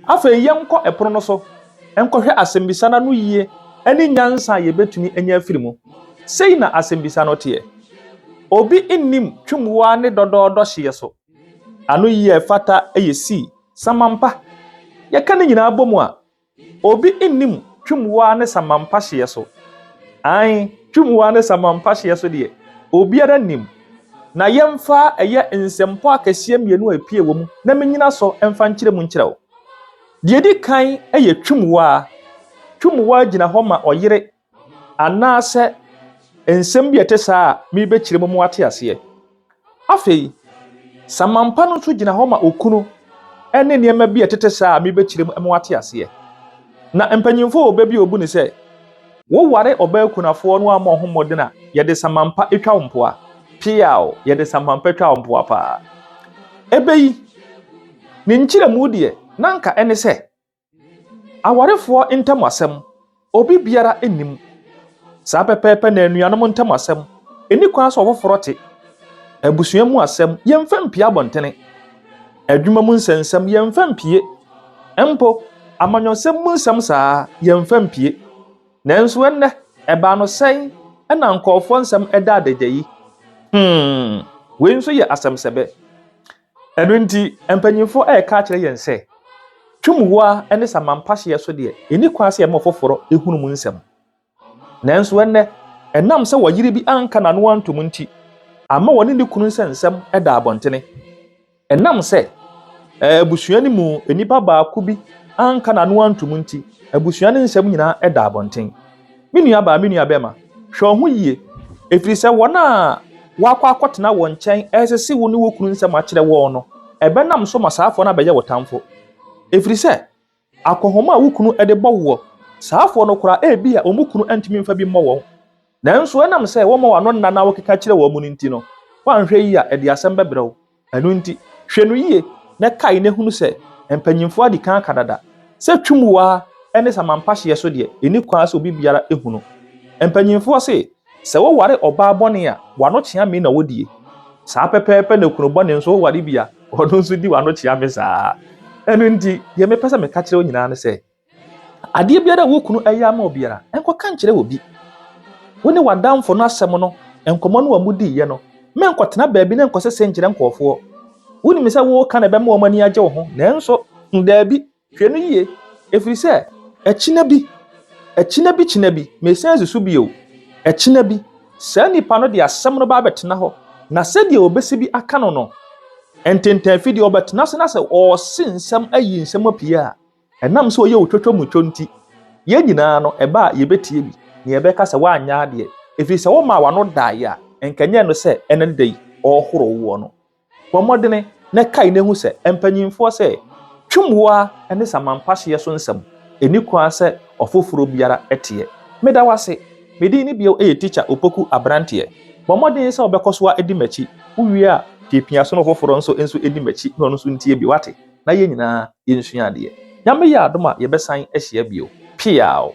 Afei yɛnkɔ ɛpono no so nkɔhwɛ asɛmmisa no ano yie ne nyansa a yɛbɛtumi anya afiri mu. Sei na asɛmmisa no teɛ. Obi nnim twumwoa ne dɔdɔɔdɔ hyeɛ so. Ano yie a ɛfata yɛ C, samampa. Yɛka ne nyinaa bɔ mu a, Obi nnim Twumwaa ne Samampa hyeɛ so. Aane, Twumwaa ne Samampa hyeɛ so deɛ, obiara nnim. Na yɛmfa ɛyɛ nsɛmpɔ akɛseɛ mmienu a ɛpue wɔ mu na mennyina so mfa nkyerɛ mu nkyerɛ wo. Deɛ ɛdi kan yɛ Twumwaa. Twumwaa gyina hɔ ma ɔyere anaasɛ nsɛm bi a ɛte saa a merebɛkyerɛ mu ma woate aseɛ. Afei, samampa no nso gyina hɔ ma okunu ne nneɛma bi a ɛtete saa a merebɛkyerɛ mu ma woate aseɛ. Na mpanyimfoɔ wɔ bɛ bi a wɔbu no sɛ, woware ɔbaa kunafoɔ no ammɔ wo ho mmɔden a, yɛde samampa twa wo mpoa. Peaw! Yɛde samampa twa wo mpoa paa. Ɛbɛ yi, ne nkyerɛmu deɛ, na anka ɛne sɛ, Awarefoɔ ntam asɛm, obi biara nnim. Saa pɛpɛɛpɛ na anuanom ntam asɛm, ɛnni kwan sɛ ɔfoforɔ te. Abusua mu asɛm, yɛmfa mpue abɔntene. Adwuma mu nsɛnsɛm, yɛmfa mpue. Mpo, amanyɔsɛm mu nsɛm saa, yɛmfa mpue. Nanso ɛnnɛ, ɛbaa no sɛn na nkurɔfoɔ nsɛm da adagya yi? Hmm, wei nso yɛ asɛmsɛbɛ. Ɛno nti, mpanyimfoɔ reka akyerɛ yɛn sɛ, twumwoa ne samanpahyeɛ so deɛ, ɛnni kwan sɛ yɛma ɔfoforɔ hunu mu nsɛm. Nanso ɛnnɛ, ɛnam sɛ ɔyere bi anka n'ano antom nti, ama wɔne ne kunu nsɛnsɛm da abɔntene. Ɛnam sɛ abusua no mu nipa baako bi anka n'ano antom nti, abusua no nsɛm nyinaa da abɔnten. Me nuabaa, me nuabɛrima, hwɛ wo ho yie, ɛfiri sɛ wɔn a woakɔ akɔtena wɔn nkyɛn resese wo ne wo kunu nsɛm akyerɛ wɔn no, ɛbɛnam so ma saafoɔ no abɛyɛ wo tamfo. Ɛfiri sɛ, akɔnhoma a wo kunu de bɔ woɔ, saafoɔ no koraa, ebia wɔn kunu ntumi mfa bi mmɔ wɔn. Nanso ɛnam sɛ wɔma w'ano nna na wokeka kyerɛ wɔn no nti no, woanhwɛ yie a, ɛde asɛm bɛbrɛ wo. Ɛno nti, hwɛ no yie na kae na hunu sɛ mpanyimfoɔ adi kan aka dada sɛ twumwaa ne samampahyeɛ so deɛ, ɛnni kwan sɛ obi biara hunu. Mpanyimfoɔ se, sɛ woware ɔbaa bɔne a, w'ano kyeame na wodie. Saa pɛpɛɛpɛ na kunu bɔne nso woware bi a, ɔno nso di w'ano kyeame saa ara. Ɛno nti, deɛ mepɛ sɛ meka kyerɛ wo nyinaa ne sɛ, Adeɛ biara a wo kunu yɛ ama wo biara, nkɔka nkyerɛ obi. Wo ne w'adamfo no asɛm no, nkɔmmɔ no a modiiɛ no, menkɔtena baabi na nkɔsese nkyerɛ nkurɔfoɔ. Wonim sɛ woreka na ɛbɛma wɔn ani agye wo ho, nanso daabi, hwɛ no yie, ɛfiri sɛ ɛkyena bi, ɛkyena bi kyena bi, mesan susu bio, ɛkyena bi, saa nipa no de asɛm no ba abɛtena hɔ, na sɛdeɛ ɔbɛsi bi aka no no, ntentafidie, ɔbɛtena ase na sɛ ɔrese nsɛm ayi nsɛm apue a, Ɛnam sɛ ɔyɛ otwotwomutwo nti, yɛn nyinaa no, ɛba a yɛbɛtie bi, na yɛbɛka sɛ woanyɛ adeɛ, ɛfiri sɛ womaa w'ano daeɛ a, anka ɛnyɛ no sɛ ɛnnɛ da yi ɔrehoro woɔ no. Bɔ mmɔdene na kae na hu sɛ mpanimfoɔ sɛ, Twumwoa ne samanpahyeɛ so nsɛm, ɛnni kwan sɛ ɔfoforɔ biara teɛ. Meda wo ase. Me din ne bio yɛ Tikya Opoku Aberanteɛ. Bɔ mmɔden sɛ wobɛkɔ so ara adi m'akyi. Wowie a, piapia so na ɔfoforɔ nso nso nni m'akyi na ɔno nso ntie bi, woate? Na yɛn nyinaa yɛnsua adeɛ. Nyame yɛ adom a yɛbɛsan ahyia bio. Peaw!